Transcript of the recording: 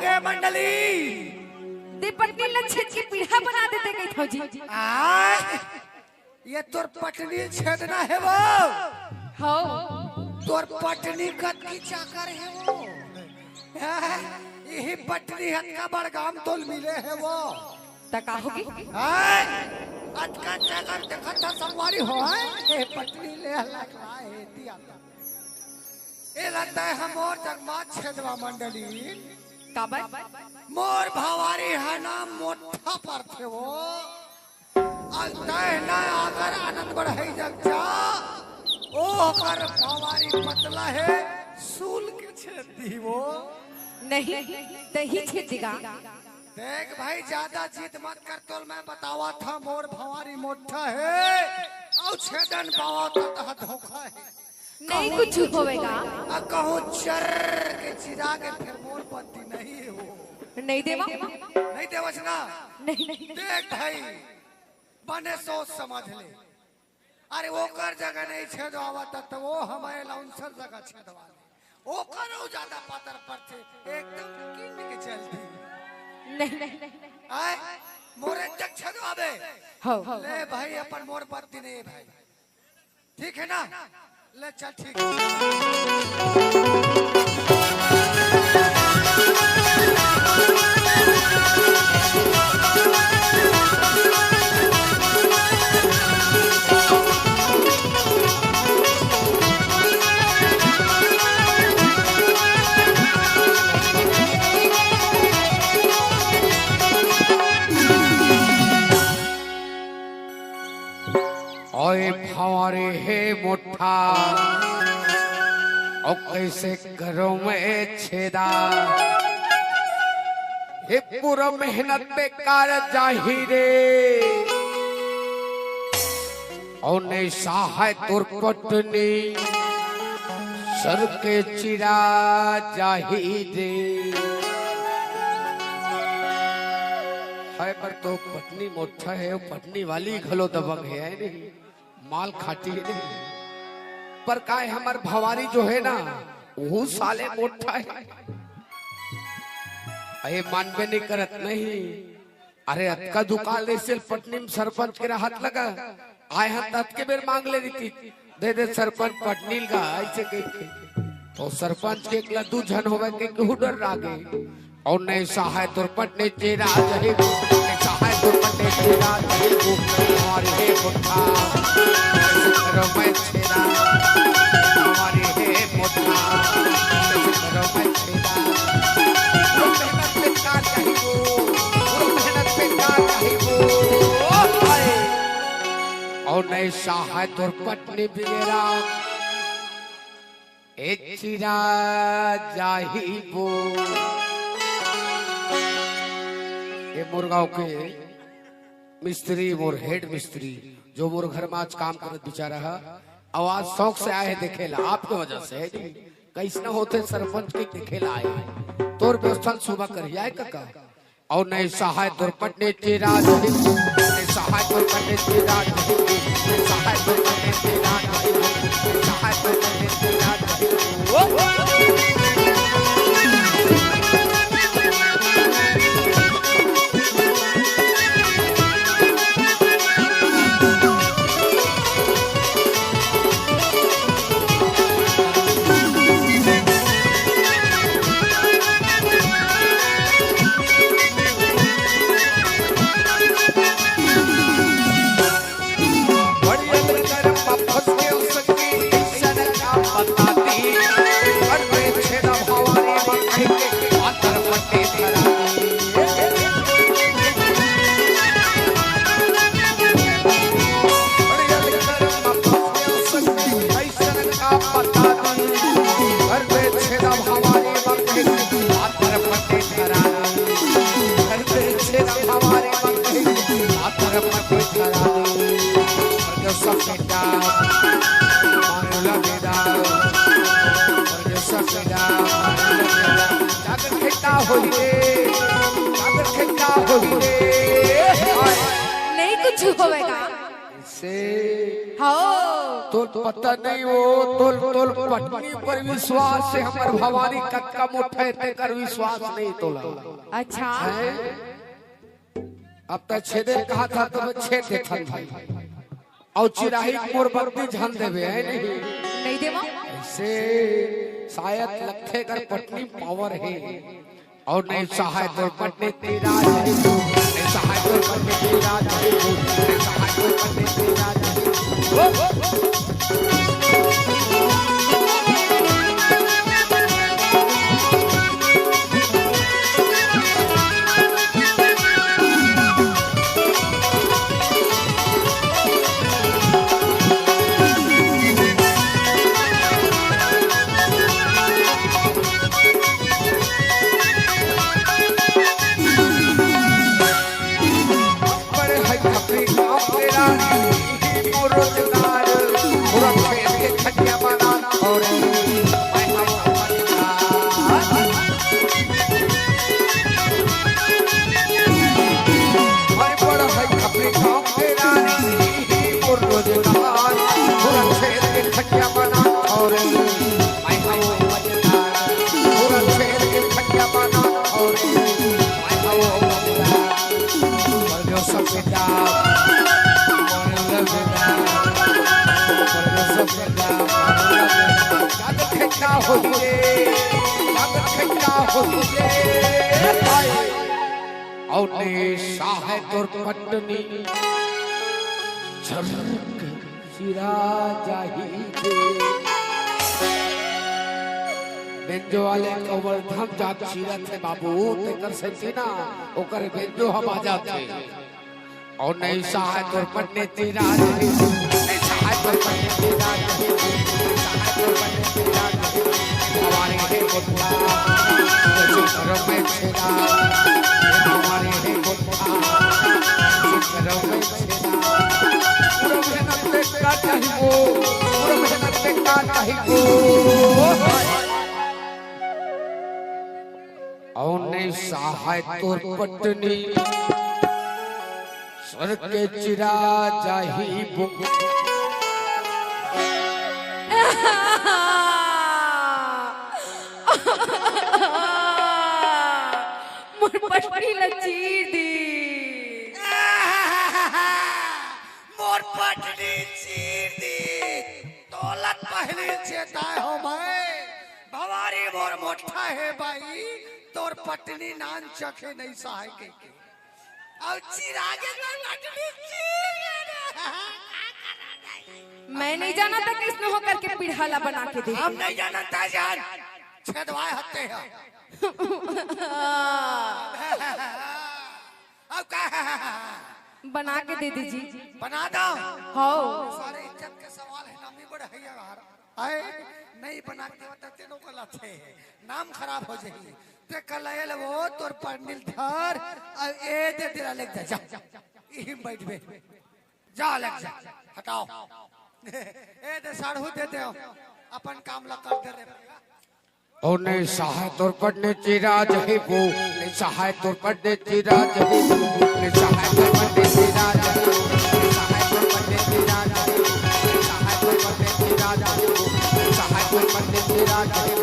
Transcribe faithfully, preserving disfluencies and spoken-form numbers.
ए मंडली, ते पत्नी ल छेद के पीढ़ा बना देते कहिथव जी। आय, ये तोर पत्नी छेदना हे वो। हो। तोर पत्नी कतकी चाकर हे वो। आय, यही पत्नी हतका बड़गाम तोल मिले हे वो। त का होगे? आय, अतका चाकर देखत था संगवारी हो, आय, ए पत्नी ले लगवा हे दिया। ए लगता है हम और जगमा छेदवा मंडली। काबर? मोर भवारी है ना मोठा परथे वो। अउ तैं ना अगर आनंद बढ़ई जग जा, ओ ओकर भवारी पतला हे, सूल के छेद दी वो। नहीं, तहीं छेद देगा। देख भाई, ज्यादा जिद मत कर, तोल मैं बतावा था, मोर भवारी मोठा हे, अउ छेदन पावा था, तह धोखा हे। नहीं कुछ होवेगा। आ कहूँ चर के चिरा के फिर मोर पत्नी नहीं हो। नहीं देवा। नहीं देवस ना। नहीं, नहीं। देख भाई, बने सोच समझ ले। अरे ओकर जगह नहीं छेदवावत त वो हमारे लाउंसर जगह छेदवा ले। ओकर ज्यादा पातर परथे, एकदम कीन के चलती। नहीं, नहीं, नहीं। आय, मोरे जग छेदवाबे। हो। ले भाई, अपन मोर पत्नी नहीं भाई। ठीक है ना? ले चल, ठीक है। ओए भंवरी हे मोठा, अउ कइसे करों मैं छेदा? हे पूरा मेहनत बेकार जाही रे, अउ नइ सहाय तोर पटनी, सर के चिरा जाही रे। हाय, पर तो पटनी मोठा हे, अउ पटनी वाली घलो दबंग हे, हे नहीं? माल खाटी हे नहीं? पर काय हमर भंवरी जो हे ना, वो साले मोठा हे। अरे मानबे नहीं करत नहीं। अरे अतका दुकाल रहिसे पटनी में सरपंच के रहत लगा। आय हन त अतके बेर मांग ले रहितिस, दे दे सरपंच पटनी ल गा, अइसे कहिके। त सरपंच के एकला दू झन होवय कहिके हूँ डर्रा गे। अउ नइ सहाय तोर पटनी चिरा जाही वो, नइ सहाय तोर पटनी चिरा जाही वो, भंवरी हे मोठा, कइसे करों मैं छेदा, भंवरी हे मोठा, कइसे करों मैं छेदा। पूरा मेहनत बेकार जाही वो, पूरा मेहनत बेकार जाही वो। अउ नइ सहाय तोर पटनी बिलेरा, ए चिरा जाही वो। ए मोर गांव के मिस्त्री, मोर हेड मिस्त्री, जो मोर घर में आज काम करत बिचारा हे, अउ आज शौक से आए हे देखे ला, आपके वजह से हे जी। कइसना होथे सरपंच के देखे ला आए, तोर व्यवस्था ल सुबह करिया कका। अउ नइ सहाय तोर पटनी चिरा जाही वो, नइ सहाय तोर पटनी चिरा जाही वो, नइ सहाय तोर पटनी चिरा जाही वो, नइ सहाय तोर पटनी चिरा जाही वो। नहीं कुछ होवेगा। से हो। तोर पता नहीं, वो तोर, तोर पत्नी पर विश्वास हे हमर भवानी, कतका मोटा हे तेकर विश्वास नहीं तोला। अच्छा। हैं? अब त छेदे कहा था तो मैं छेद देथन भाई। अउ चिराही मोर बत्ती झन देवे, हे नहीं? नहीं देवा। ऐसे शायद लगथे कर पत्नी पावर हे। अउ नहीं सहाय तोर पत्नी तेरा नहीं, नहीं सहाय तोर पत्नी तेरा नहीं, नहीं सहाय तोर पत्नी तेरा नहीं। ओ, ओ, ओ। बड़े है खपरी गाँव के रानी, मोर रोजगार, पूरा खेत के खटिया बना और मैं हूँ बनिया। मैं बड़ा है खपरी गाँव के रानी, मोर रोजगार, पूरा खेत के खटिया बना और मैं हूँ बनिया। पूरा खेत के खटिया बना और मैं हूँ बनिया। मर गयो सब बेटा, मर गयो सब बेटा, मर गयो सब बेटा, मर गयो सब बेटा। जग खट्टा हो तुझे, जग खट्टा हो तुझे, भाई। अउ ने साहे तोर पत्नी झरक चिरा जाही दे। बेंजो वाले कवर्धन जात चिरत हे बाबू, तेकर सेती ना ओकर बेंजो ह बाजत हे। अउ नहीं सहाय तोर पत्नी तेरा नहीं, नहीं सहाय तोर पत्नी तेरा नहीं, नहीं सहाय तोर पत्नी तेरा नहीं। हमारे हे बुद्धा, तुझे घर में छेदा, हमारे हे बुद्धा, तुझे घर में छेदा। पूरा मेहनत पे का चाहिए वो, पूरा मेहनत पे का चाहिए वो। अउ नहीं सहाय तोर पत्नी सर के चिरा जाही बुक। मोर पटरी ल चीर दी। मोर पटरी चीर दी। तोला पहिली चेताय हो मैं, भवारी मोर मोट्ठा हे बाई, तोर पटनी नान चखे नहीं सहाय के। अउ चिरागे में पटनी चीर गे रे। मैं नहीं जानत कइसने हो करके पीढ़ा ला बना के दे। हम नहीं जानत जान, छेदवाय हत्ते हे। अब का? बना के दे दीजिए। बना दो। हो। सारे इज्जत के सवाल हे, नामी बड़े हे यार। आए, नहीं बना के देवत ते लोग लाथे। नाम खराब हो जाही। ते कल आयल वो तोर पंडिल धर, अब ए दे तेरा लेके जा, जा। इही में बैठ बे। जा लेके जा, हटाओ। ए दे साढ़ू दे दे, अपन काम ला कर दे रे। अउ नहीं सहाय तोर पत्नी तेरा जाही वो, नहीं सहाय तोर पत्नी तेरा जाही वो, नहीं सहाय तोर पत्नी तेरा जाही वो, नहीं सहाय तोर पत्नी तेरा जाही वो, नहीं सहाय तोर पत्नी तेरा जाही वो, नहीं सहाय तोर पत्नी तेरा जाही